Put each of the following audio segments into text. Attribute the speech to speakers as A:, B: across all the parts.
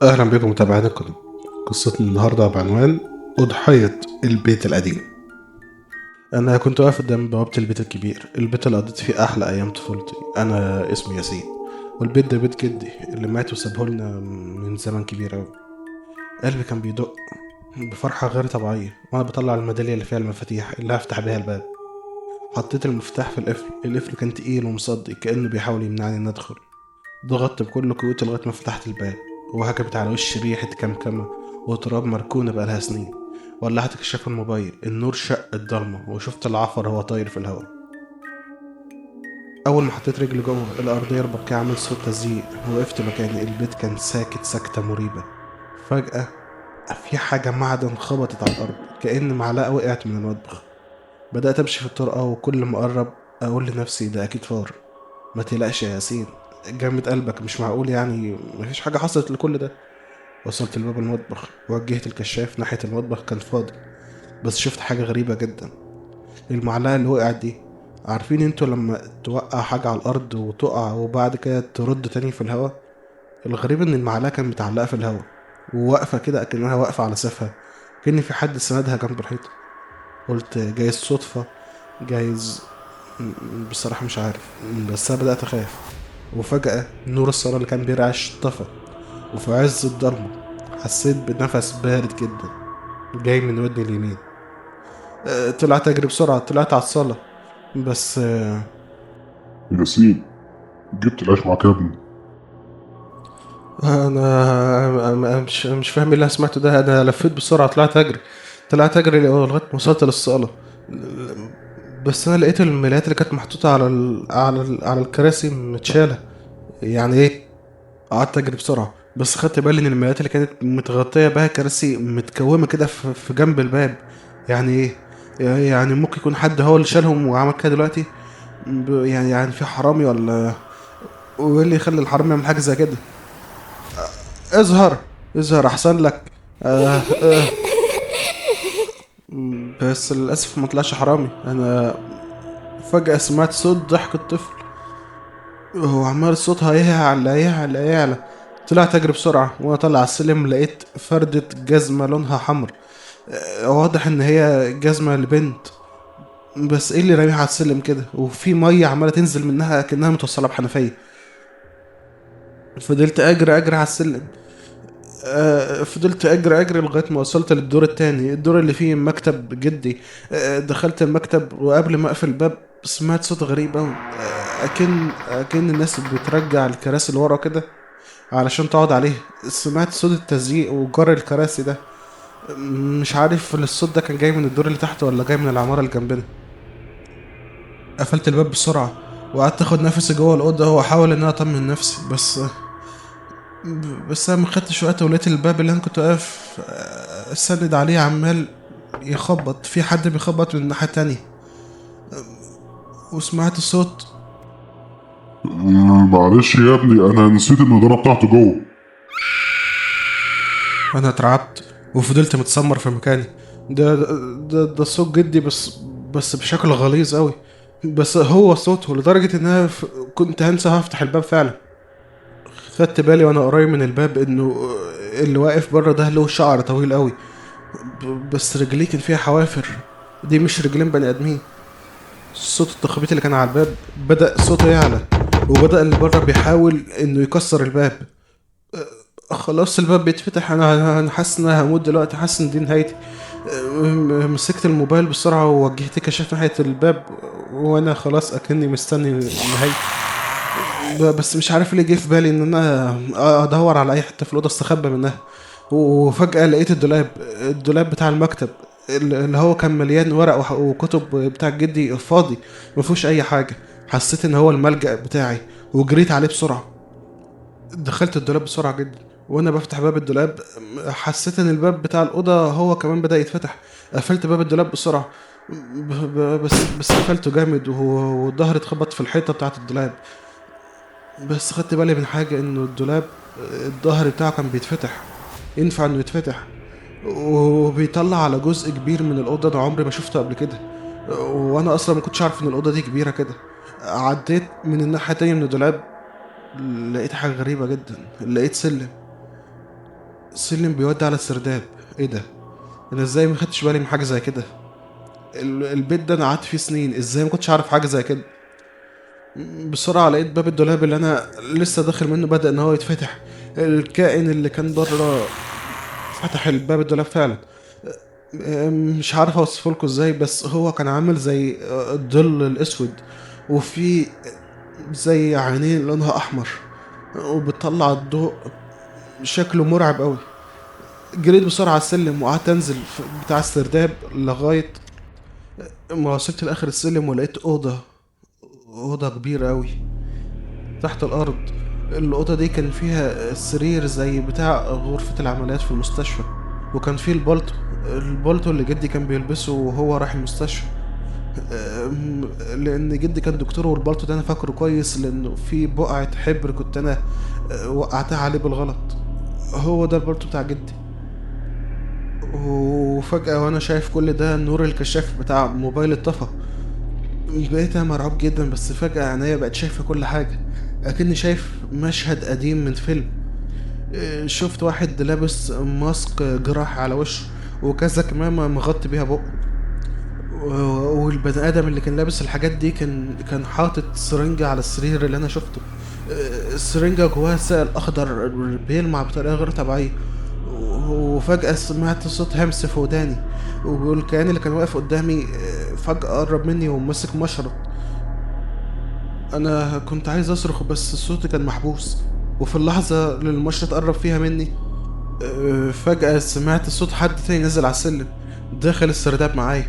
A: أهلا بكم متابعين القناة. قصتنا النهاردة بعنوان أضحية البيت القديم. أنا كنت واقف قدام بوابة البيت الكبير، البيت اللي قضيت فيه أحلى أيام طفولتي. أنا اسمي ياسين، والبيت ده بيت جدي اللي مات وسابه لنا من زمن كبير أوي. قلبي كان بيدق بفرحة غير طبيعية وأنا بطلع الميدالية اللي فيها المفاتيح اللي هفتح بيها الباب. حطيت المفتاح في القفل، القفل كان تقيل ومصدي كأنه بيحاول يمنعني إن أدخل. ضغطت بكل قوتي لغاية ما فتحت الباب، وهجمت على وشي ريحة كمكمة وتراب مركونة بقالها سنين. ولعت كشاف الموبايل، النور شق الضلمة وشفت العفر هو طاير في الهواء. أول ما حطيت رجلي جوه الأرضية البركة عمل صوت تزييق، وقفت مكاني. البيت كان ساكت سكتة مريبة. فجأة في حاجة معدن خبطت على الأرض كأن معلقة وقعت من المطبخ. بدأت أمشي في الطرقة، وكل ما أقرب أقول لنفسي ده أكيد فار، ما تقلقش يا ياسين، جامد قلبك، مش معقول يعني مفيش حاجة حصلت لكل ده. وصلت لباب المطبخ، وجهت الكشاف ناحية المطبخ، كان فاضي، بس شفت حاجة غريبة جدا. المعلقة اللي وقعت دي، عارفين انتوا لما توقع حاجة على الأرض وتقع وبعد كده ترد تاني في الهواء؟ الغريب ان المعلقة كانت متعلقة في الهواء وواقفة كده أكنها واقفة على سفها، كأن في حد سندها جنب الحيطة. قلت جايز صدفة، جايز، بصراحة مش عارف، بس أنا بدأت أخاف. وفجأة نور الصالة اللي كان بيرعش طفى، وفي عز الضلمة حسيت بنفس بارد جدا جاي من ودني اليمين. طلعت أجري بسرعة، طلعت على الصالة، بس
B: ياسين جبت العيش معاك يا ابني؟
A: أنا مش فاهم اللي أنا سمعته ده. أنا لفيت بسرعة، طلعت أجري لغاية ما وصلت للصالة، بس أنا لقيت الملايات اللي كانت محطوطة على الكراسي متشالة. يعني إيه؟ قعدت أجري بسرعة، بس خدت بالي إن الملايات اللي كانت متغطية بها الكراسي متكومة كده في جنب الباب. يعني إيه؟ يعني ممكن يكون حد هو اللي شالهم وعمل كده دلوقتي؟ يعني في حرامي ولا وايه اللي يخلي الحرامي يعمل حاجة زي كده؟ اظهر أحسن لك. بس للأسف ما طلعش حرامي. أنا فجأة سمعت صوت ضحك الطفل، هو عمال صوتها يعلى يعلى يعلى. طلعت أجري بسرعة، وأنا طالع على السلم لقيت فردة جزمة لونها حمر، واضح إن هي جزمة لبنت، بس إيه اللي راميها على السلم كده؟ وفي مية عمالة تنزل منها كأنها متوصلة بحنفية. فضلت أجري على السلم، فضلت أجري لغاية ما وصلت للدور التاني، الدور اللي فيه مكتب جدي. دخلت المكتب، وقبل ما أقفل الباب سمعت صوت غريب أوي، أكن الناس بترجع الكراسي اللي ورا كده علشان تقعد عليها. سمعت صوت التزييق وجر الكراسي ده، مش عارف الصوت ده كان جاي من الدور اللي تحت ولا جاي من العمارة اللي جنبنا. قفلت الباب بسرعة وقعدت اخد نفسي جوه الأوضة واحاول ان انا اطمن نفسي، بس انا ما خدتش وقت ولقيت الباب اللي انا كنت واقف اسند عليه عمال يخبط، في حد بيخبط من الناحية التانية، وسمعت الصوت.
B: معلش يا ابني، انا نسيت النضارة بتاعته جوه.
A: انا اترعبت وفضلت متسمر في مكاني. ده ده ده صوت جدي، بس بشكل غليظ قوي، بس هو صوته لدرجة ان انا كنت هنسى هفتح الباب فعلا. خدت بالي وانا قريب من الباب انه اللي واقف بره ده له شعر طويل قوي، بس رجليه كان فيها حوافر، دي مش رجلين بني ادمين. صوت التخبيط اللي كان على الباب بدأ صوته يعلى، وبدأ اللي بره بيحاول انه يكسر الباب. خلاص الباب بيتفتح، انا حاسس ان انا هموت دلوقتي، حاسس ان دي نهايتي. مسكت الموبايل بسرعة ووجهت كشاف ناحية الباب، وانا خلاص اكني مستني نهايتي. بس مش عارف ليه جه في بالي ان انا ادور على اي حتة في الأوضة استخبى منها. وفجأة لقيت الدولاب بتاع المكتب اللي هو كان مليان ورق وكتب بتاع جدي فاضي مفيهوش اي حاجة. حسيت ان هو الملجأ بتاعي وجريت عليه بسرعة. دخلت الدولاب بسرعة جدا، وانا بفتح باب الدولاب حسيت ان الباب بتاع الأوضة هو كمان بدأ يتفتح. قفلت باب الدولاب بسرعة، بس قفلته جامد والظهر اتخبط في الحيطة بتاعة الدولاب. بس خدت بالي من حاجة، انه الدولاب الظهر بتاعه كان بيتفتح، ينفع انه يتفتح، وبيطلع على جزء كبير من الأوضة ده عمري ما شفته قبل كده، وانا اصلا ما كنتش عارف ان الأوضة دي كبيرة كده. عديت من الناحية التانية من الدولاب، لقيت حاجة غريبة جدا، لقيت سلم. سلم بيودي على السرداب. ايه ده؟ انا ازاي ما خدتش بالي من حاجة زي كده؟ البيت ده انا قعدت فيه سنين، ازاي ما كنتش عارف حاجة زي كده؟ بسرعة لقيت باب الدولاب اللي انا لسه داخل منه بدا ان هو يتفتح. الكائن اللي كان بره فتح الباب الدولاب فعلا. مش عارف اوصفه لكم ازاي، بس هو كان عامل زي الظل الاسود، وفي زي عينين لونها احمر وبتطلع الضوء، شكله مرعب قوي. جريت بسرعة على السلم وقعدت انزل بتاع السرداب لغاية ما وصلت لاخر السلم، ولقيت اوضة كبيرة قوي تحت الارض. الاوضة دي كان فيها السرير زي بتاع غرفة العمليات في المستشفى، وكان فيه البلطو اللي جدي كان بيلبسه وهو رايح المستشفى، لان جدي كان دكتور، والبلطو ده انا فاكره كويس لانه في بقعة حبر كنت انا وقعتها عليه بالغلط. هو ده البلطو بتاع جدي. وفجأة وانا شايف كل ده نور الكشاف بتاع موبايل اتطفى. بقيت انا مرعوب جدا، بس فجأة عينيا بقت شايفة كل حاجة، اكني شايف مشهد قديم من فيلم. شفت واحد لابس ماسك جراح على وشه وكذا كمامة مغطي بيها بقه، والبني ادم اللي كان لابس الحاجات دي كان حاطط سرنجة على السرير اللي انا شفته. السرنجة جواها سائل اخضر بيلمع بطريقة غير طبيعية. وفجأة سمعت صوت همس في وداني، والكيان اللي كان واقف قدامي فجأة قرب مني ومسك مشرط. أنا كنت عايز أصرخ بس الصوت كان محبوس، وفي اللحظة اللي المشرط قرب فيها مني فجأة سمعت صوت حد تاني نزل على السلم داخل السرداب معايا،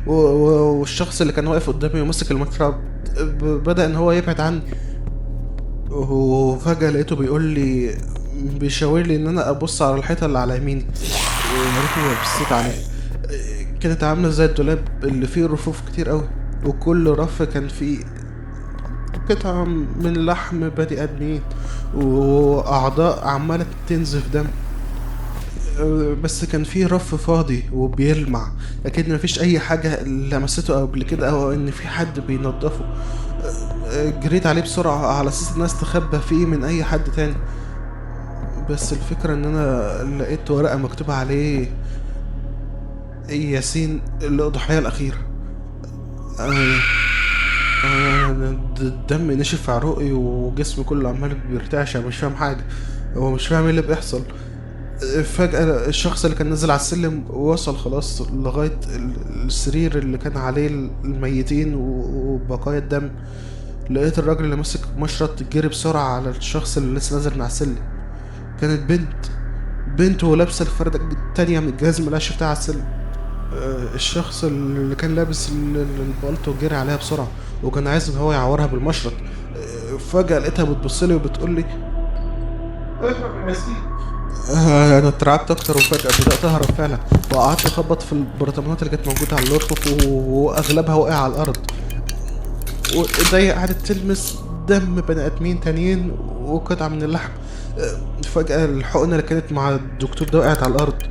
A: والشخص اللي كان واقف قدامي ومسك المشرط بدأ إن هو يبعد عني. وفجأة لقيته بيشاور لي إن أنا أبص على الحيطة اللي على يميني، ويا ريتني ما بصيت عليها. كانت عاملة زي الدولاب اللي فيه رفوف كتير قوي، وكل رف كان فيه قطعة من لحم بني آدمين وأعضاء عمالة تنزف دم. بس كان فيه رف فاضي وبيلمع، أكيد مفيش أي حاجة لمسته قبل كده أو إن في حد بينضفه. جريت عليه بسرعة على أساس إن أنا استخبى فيه من أي حد تاني، بس الفكرة إن أنا لقيت ورقة مكتوبة عليه ياسين الأضحية الأخيرة. أنا الدم نشف في عروقي وجسمي كله عمال بيرتعش، أنا مش فاهم حاجة، هو مش فاهم إيه اللي بيحصل. فجأة الشخص اللي كان نزل على السلم وصل خلاص لغاية السرير اللي كان عليه الميتين وبقايا الدم. لقيت الراجل اللي ماسك مشرط جري بسرعة على الشخص اللي لسه نازل من على السلم. كانت بنت ولابسة الفردة التانية من الجزمة اللي أنا شفتها على السلم. الشخص اللي كان لابس البلطو جري عليها بسرعة وكان عايز ان هو يعورها بالمشرط. فجأة لقيتها بتبصلي وبتقولي اهرب يا ياسين. انا اترعبت اكتر وفجأة بدأت اهرب فعلا، وقعدت اخبط في البرطمانات اللي كانت موجودة على الارفف واغلبها وقع على الارض، وايديا قعدت تلمس دم بني ادمين تانيين وقطعة من اللحم. فجأة الحقنة اللي كانت مع الدكتور ده وقعت على الارض،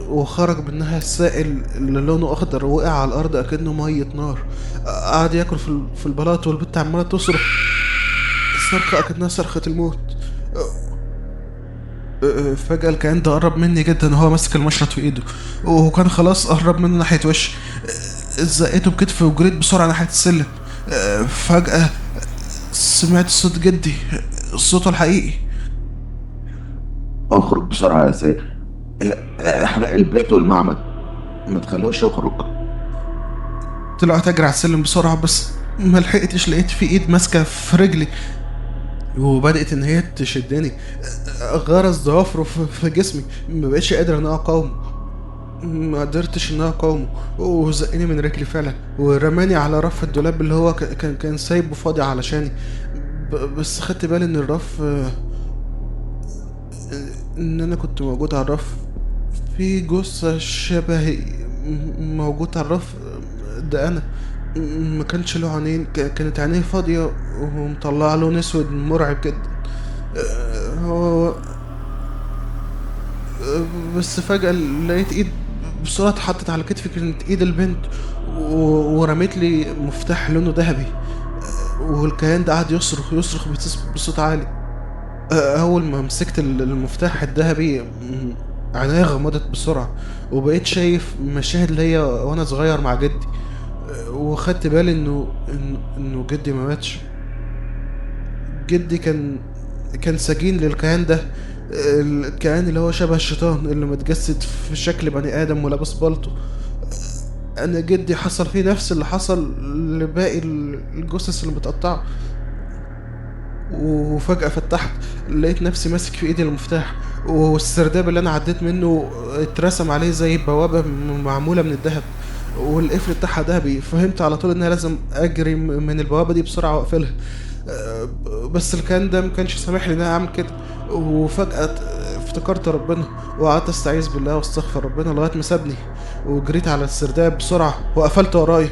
A: وخرج منها السائل اللي لونه اخضر وقع على الارض اكنه مية نار. قعد ياكل في البلاط، والبت عمالة تصرخ صرخة اكنها صرخة الموت. فجأة الكائن ده قرب مني جدا وهو ماسك المشرط في ايده، وكان خلاص قرب منه ناحية وشي. زقيته بكتفي وجريت بسرعة ناحية السلم. فجأة سمعت صوت جدي، صوته الحقيقي.
C: اخرج بسرعة يا سيد، احرق البيت والمعمل، ما تخلوش يخرج.
A: طلعت اجري على السلم بسرعة بس ما لحقتش، لقيت في ايد ماسكة في رجلي وبدأت ان هي تشدني. غرز ضوافره في جسمي، ما بقتش قادر ان انا اقاومه، ما قدرتش ان انا اقاومه، وزقني من رجلي فعلا ورماني على رف الدولاب اللي هو كان سايبه فاضي علشاني. بس خدت بالي ان الرف، ان انا كنت موجود على الرف، في جثة شبهي موجود على الرف ده. انا ما كانش له عينين، كانت عينيه فاضية ومطلعة لون اسود مرعب جدا. هو بس فجأة لقيت ايد بسرعة اتحطت على كتفي، كانت ايد البنت، ورميت لي مفتاح لونه ذهبي. والكيان ده قعد يصرخ يصرخ بصوت عالي. أول ما مسكت المفتاح الذهبي عينيا غمضت بسرعة، وبقيت شايف مشاهد ليا وأنا صغير مع جدي، وخدت بالي إنه جدي ما ماتش. جدي كان سجين للكيان ده، الكيان اللي هو شبه الشيطان اللي متجسد في شكل بني آدم ولابس بالطو. أنا جدي حصل فيه نفس اللي حصل لباقي الجثث اللي متقطعة. وفجأة فتحت لقيت نفسي ماسك في ايدي المفتاح، والسرداب اللي انا عديت منه اترسم عليه زي بوابة معمولة من الذهب، والقفل بتاعها ذهبي. فهمت على طول ان انا لازم اجري من البوابة دي بسرعة واقفلها، بس الكيان ده ما كانش سامح لي ان انا اعمل كده. وفجأة افتكرت ربنا وقعدت استعيذ بالله واستغفر ربنا لغاية ما سابني، وجريت على السرداب بسرعة وقفلت ورايا.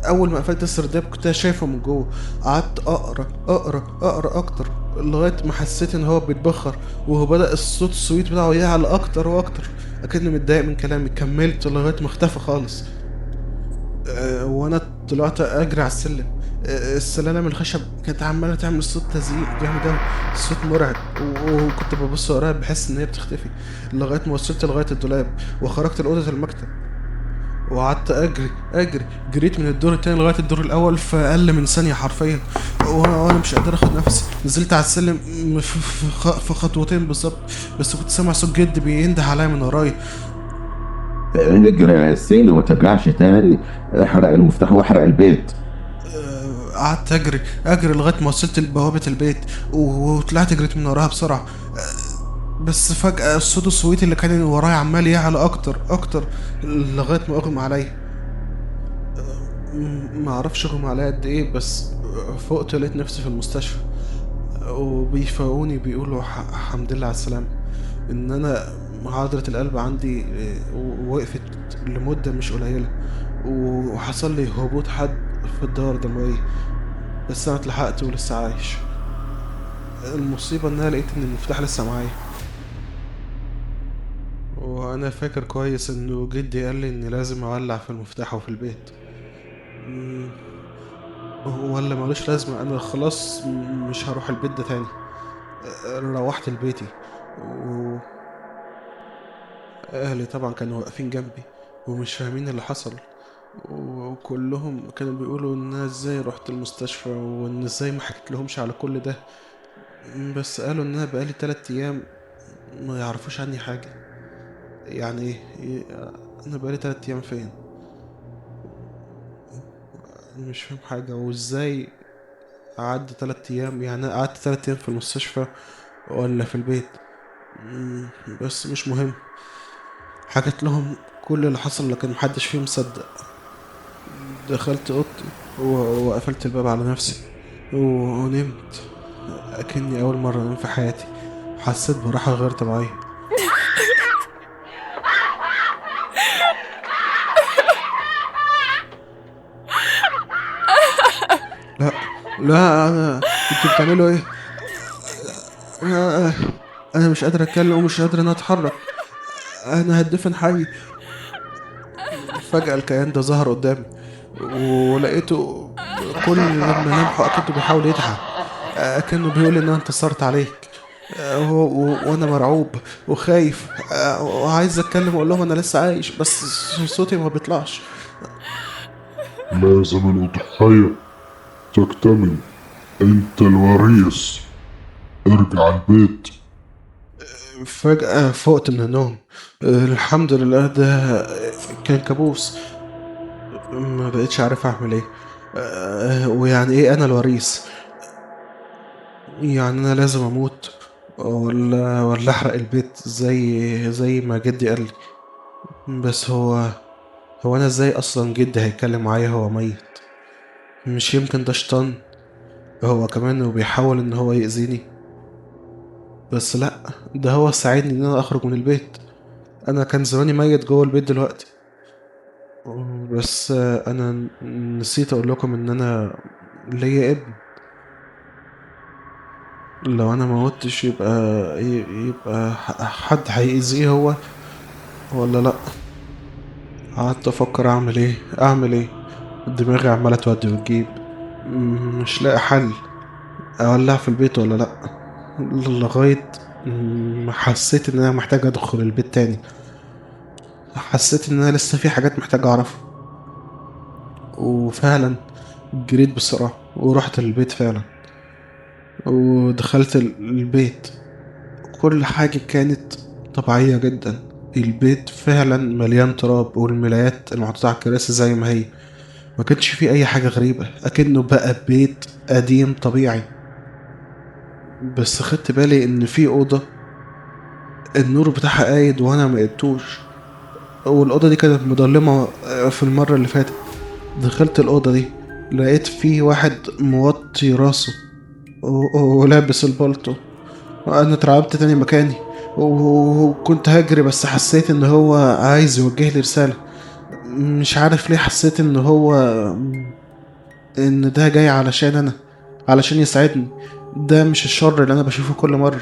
A: اول ما قفلت السرداب كنت شايفه من جوه، قعدت اقرا اقرا اقرا اكتر لغاية ما حسيت ان هو بيتبخر، وهو بدا الصوت السويت بتاعه يعلى اكتر واكتر، اكنه متضايق من كلامي. كملت لغاية ما اختفى خالص. وانا طلعت اجري على السلم. السلالم الخشب كانت عماله تعمل صوت تزييق جامد اوي، صوت مرعب، وكنت ببص ورايا بحس ان هي بتختفي، لغاية ما وصلت لغاية الدولاب وخرجت لاوضه المكتب. وقعدت اجري اجري، جريت من الدور التاني لغاية الدور الاول في اقل من ثانية حرفيا، وانا مش قادر اخد نفسي. نزلت على السلم في خطوتين بالظبط، بس كنت سامع صوت جدي بينده عليا من ورايا.
C: اجري يا ياسين وما ترجعش تاني، احرق المفتاح واحرق البيت.
A: قعدت اجري اجري لغاية ما وصلت لبوابه البيت، وطلعت جريت من وراها بسرعة. بس فجأة الصوت الصويت اللي كان ورايا عمال يعلى أكتر أكتر لغاية ما أغمى عليا. ما أعرفش أغمى عليا قد إيه، بس فقت لقيت نفسي في المستشفى، وبيفوقوني بيقولوا الحمد لله على السلامة، إن أنا عضلة القلب عندي وقفت لمدة مش قليلة، وحصل لي هبوط حاد في الدورة الدموية، بس أنا اتلحقت ولسه عايش. المصيبة إن أنا لقيت إن المفتاح لسه معايا. وأنا فاكر كويس إنه جدي قال لي إني لازم أولع في المفتاح وفي البيت، ولا ملوش لازمة، أنا خلاص مش هروح البيت ده تاني. روحت لبيتي أهلي طبعا كانوا واقفين جنبي ومش فاهمين اللي حصل، وكلهم كانوا بيقولوا إن أنا إزاي روحت المستشفى وإن إزاي ما حكيت لهمش على كل ده، بس قالوا إن أنا بقالي 3 أيام ما يعرفوش عني حاجة. يعني إيه؟ أنا بقالي 3 أيام فين؟ أنا مش فاهم حاجة. وإزاي قعدت 3 أيام؟ يعني أنا قعدت 3 أيام في المستشفى ولا في البيت؟ بس مش مهم. حكيت لهم كل اللي حصل لكن محدش فيهم صدق. دخلت أوضتي وقفلت الباب على نفسي ونمت أكني أول مرة أنام في حياتي. حسيت براحة غير طبيعية. لا لا، أنا انتوا بتعملوا إيه؟ أنا مش قادر أتكلم ومش قادر أنا أتحرك، أنا هتدفن حي. فجأة الكيان ده ظهر قدامي ولقيته كل لما لمحه أكنه بيحاول يضحك، أكنه بيقول إن أنا انتصرت عليك، وأنا مرعوب وخايف وعايز أتكلم وأقول لهم أنا لسه عايش، بس صوتي ما بيطلعش.
B: لازم الأضحية تكتمل، أنت الوريث، ارجع البيت.
A: فجأة فقت من النوم، الحمد لله ده كان كابوس. ما بقيتش عارف أعمل إيه، ويعني إيه أنا الوريث؟ يعني أنا لازم أموت ولا أحرق البيت زي ما جدي قال لي؟ بس هو أنا إزاي أصلا جدي هيتكلم معايا هو ميت؟ مش يمكن ده شيطان هو كمان وبيحاول إن هو يأذيني؟ بس لأ، ده هو ساعدني إن أنا أخرج من البيت، أنا كان زماني ميت جوه البيت دلوقتي. بس أنا نسيت أقول لكم إن أنا ليا ابن، لو أنا ما موتش يبقى حد هيأذيه هو ولا لأ؟ قعدت أفكر أعمل إيه أعمل إيه، دماغي عمالة تودي وتجيب، مش لاقي حل. اولع في البيت ولا لا، لغاية ما حسيت ان انا محتاج ادخل البيت تاني. حسيت ان انا لسه في حاجات محتاج اعرفها، وفعلا جريت بسرعة ورحت البيت فعلا، ودخلت البيت. كل حاجة كانت طبيعية جدا، البيت فعلا مليان تراب، والملايات المحطوطة على الكراسي زي ما هي، ما كانش فيه أي حاجة غريبة، أكنه بقى بيت قديم طبيعي. بس خدت بالي إن في أوضة النور بتاعها قايد وأنا ما لقيتوش، والأوضة دي كانت مظلمة في المرة اللي فاتت. دخلت الأوضة دي لقيت فيه واحد موطي راسه ولابس البلطو. أنا اترعبت تاني مكاني وكنت هجري، بس حسيت إن هو عايز يوجه لي رسالة. مش عارف ليه حسيت إن هو إن ده جاي علشان أنا، علشان يساعدني. ده مش الشر اللي أنا بشوفه كل مرة.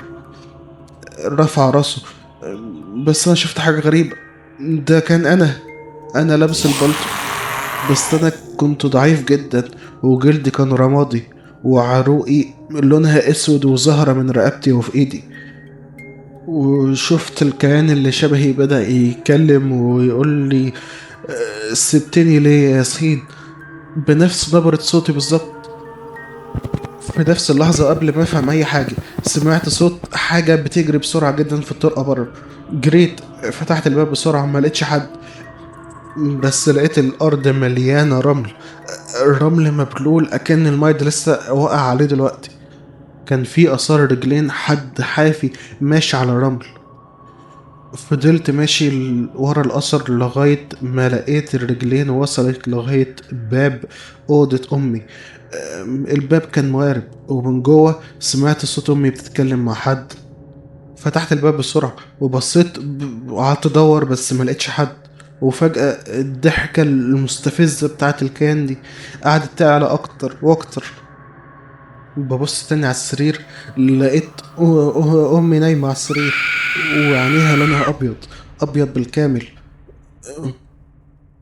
A: رفع راسه، بس أنا شفت حاجة غريبة. ده كان أنا لابس البلطو، بس أنا كنت ضعيف جدا، وجلدي كان رمادي، وعروقي لونها اسود وظاهرة من رقبتي وفي ايدي. وشفت الكيان اللي شبهي بدأ يتكلم ويقول لي سبتني ليه يا ياسين، بنفس نبرة صوتي بالظبط. في نفس اللحظة قبل ما افهم اي حاجة سمعت صوت حاجة بتجري بسرعة جدا في الطرقة بره. جريت فتحت الباب بسرعة، ما لقيتش حد، بس لقيت الارض مليانة رمل، الرمل مبلول اكن الماء ده لسه واقع عليه دلوقتي. كان في اثار رجلين حد حافي ماشي على الرمل. فضلت ماشي ورا الاثر لغاية ما لقيت الرجلين وصلت لغاية باب اوضة امي. الباب كان موارب، ومن جوه سمعت صوت امي بتتكلم مع حد. فتحت الباب بسرعة وبصيت وقعدت ادور، بس ما لقيتش حد. وفجأة الضحكة المستفزة بتاعت الكيان دي قعدت تعلى أكتر وأكتر. ببص تاني على السرير لقيت أمي نايمة على السرير، وعينيها لونها أبيض أبيض بالكامل.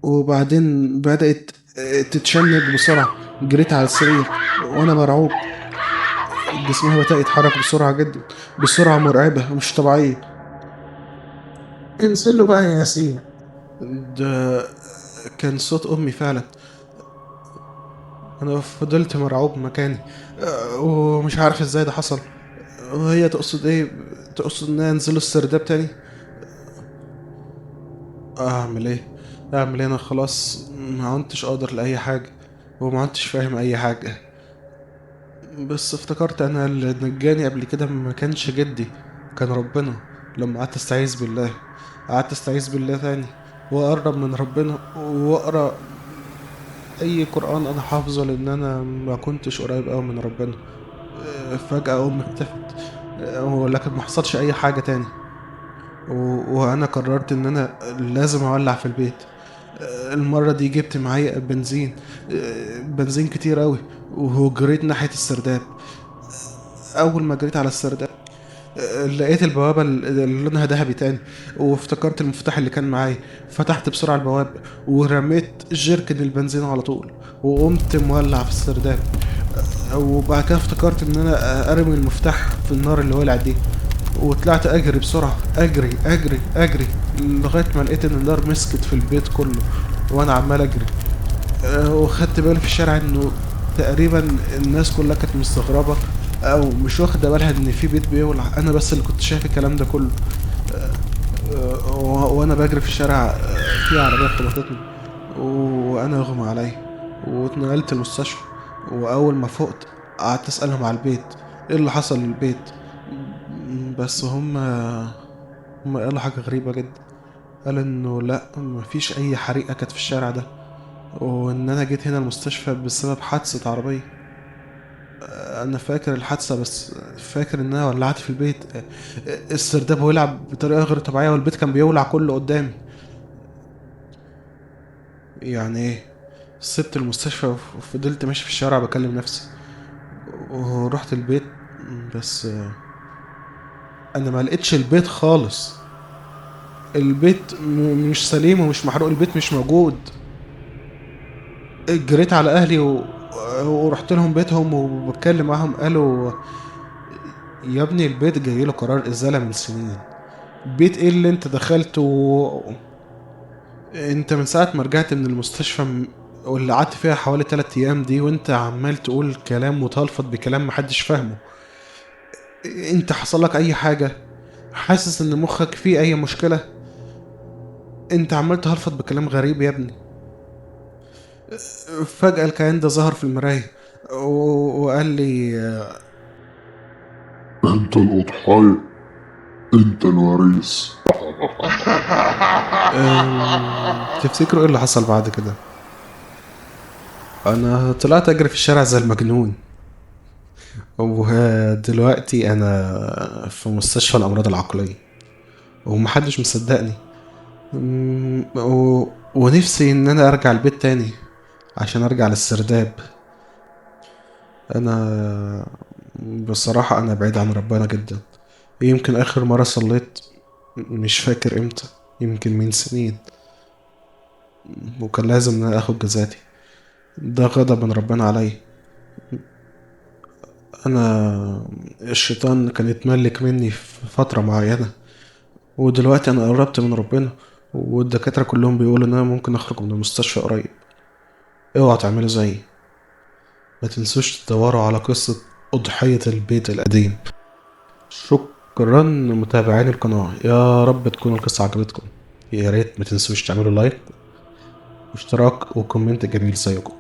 A: وبعدين بدأت تتشنج بسرعة. جريت على السرير وأنا مرعوب، جسمها بدأ يتحرك بسرعة جدا، بسرعة مرعبة مش طبيعية.
D: انزلوا بقى يا ياسين.
A: ده كان صوت أمي فعلا. أنا فضلت مرعوب مكاني ومش عارف إزاي ده حصل. وهي تقصد إيه؟ تقصد إن أنا أنزله السرداب تاني؟ أعمل إيه؟ أعمل إيه؟ أنا خلاص ما كنتش قادر لأي حاجة وما كنتش فاهم أي حاجة. بس افتكرت أنا اللي نجاني قبل كده ما كانش جدي، كان ربنا. لما قعدت استعيذ بالله، قعدت استعيذ بالله تاني واقرب من ربنا واقرا اي قرآن انا حافظه، لان انا ما كنتش قريب قوي من ربنا. فجأة امي اختفت، ولكن ما حصلش اي حاجة تاني. وانا قررت ان انا لازم اولع في البيت. المرة دي جبت معايا بنزين كتير قوي، وجريت ناحية السرداب. اول ما جريت على السرداب لقيت البوابة اللي لونها ذهبي تاني، وافتكرت المفتاح اللي كان معايا. فتحت بسرعة البوابة ورميت جيركن البنزين على طول، وقمت مولع في السرداب. وبعد كده افتكرت ان انا ارمي المفتاح في النار اللي ولعت دي، وطلعت اجري بسرعة، اجري اجري اجري لغاية ما لقيت ان النار مسكت في البيت كله وانا عمال اجري. وخدت بالي في الشارع انه تقريبا الناس كلها كانت مستغربة او مش واخده بالها ان في بيت بيولع. انا بس اللي كنت شايف الكلام ده كله. وانا بجري في الشارع في عربيه خبطتني وانا اغمى عليا، واتنقلت المستشفى. واول ما فقت قعدت اسالهم على البيت، ايه اللي حصل للبيت. بس هم قالوا حاجه غريبه جدا، قالوا انه لا، مفيش اي حريقه كانت في الشارع ده، وان انا جيت هنا المستشفى بسبب حادثه عربيه. انا فاكر الحادثه، بس فاكر ان انا ولعت في البيت، السرداب ولع بطريقه غير طبيعيه، والبيت كان بيولع كله قدامي. يعني ايه؟ سبت المستشفى وفضلت ماشي في الشارع بكلم نفسي، ورحت البيت. بس انا ما لقيتش البيت خالص. البيت مش سليم ومش محروق، البيت مش موجود. جريت على اهلي ورحت لهم بيتهم وبتكلم معاهم، قالوا يا ابني البيت جاي له قرار ازالة من سنين. بيت ايه اللي انت دخلته؟ انت من ساعة ما رجعت من المستشفى واللي قعدت فيها حوالي 3 ايام دي وانت عمال تقول كلام وتلفظ بكلام محدش فاهمه. انت حصل لك اي حاجة؟ حاسس ان مخك فيه اي مشكلة؟ انت عمال تهلفط بكلام غريب يا ابني. فجأة الكيان ده ظهر في المراية وقال لي
B: انت الأضحية، انت الوريث.
A: تفتكروا ايه اللي حصل بعد كده؟ انا طلعت اجري في الشارع زي المجنون، ودلوقتي انا في مستشفى الامراض العقلية ومحدش مصدقني. ونفسي ان انا ارجع البيت تاني عشان ارجع للسرداب. انا بصراحة انا بعيد عن ربنا جدا. يمكن اخر مرة صليت مش فاكر امتى، يمكن من سنين، وكان لازم ان انا اخد جزاتي. ده غضب من ربنا عليا. انا الشيطان كان يتملك مني في فترة معينة، ودلوقتي انا قربت من ربنا، والدكاترة كلهم بيقولوا ان انا ممكن اخرج من المستشفى قريب. اوعوا تعملوا زيي. ما تنسوش تدوروا على قصة أضحية البيت القديم. شكرا متابعين القناة، يا رب تكون القصة عجبتكم. يا ريت ما تنسوش تعملوا like واشتراك و comment جميل زيكم.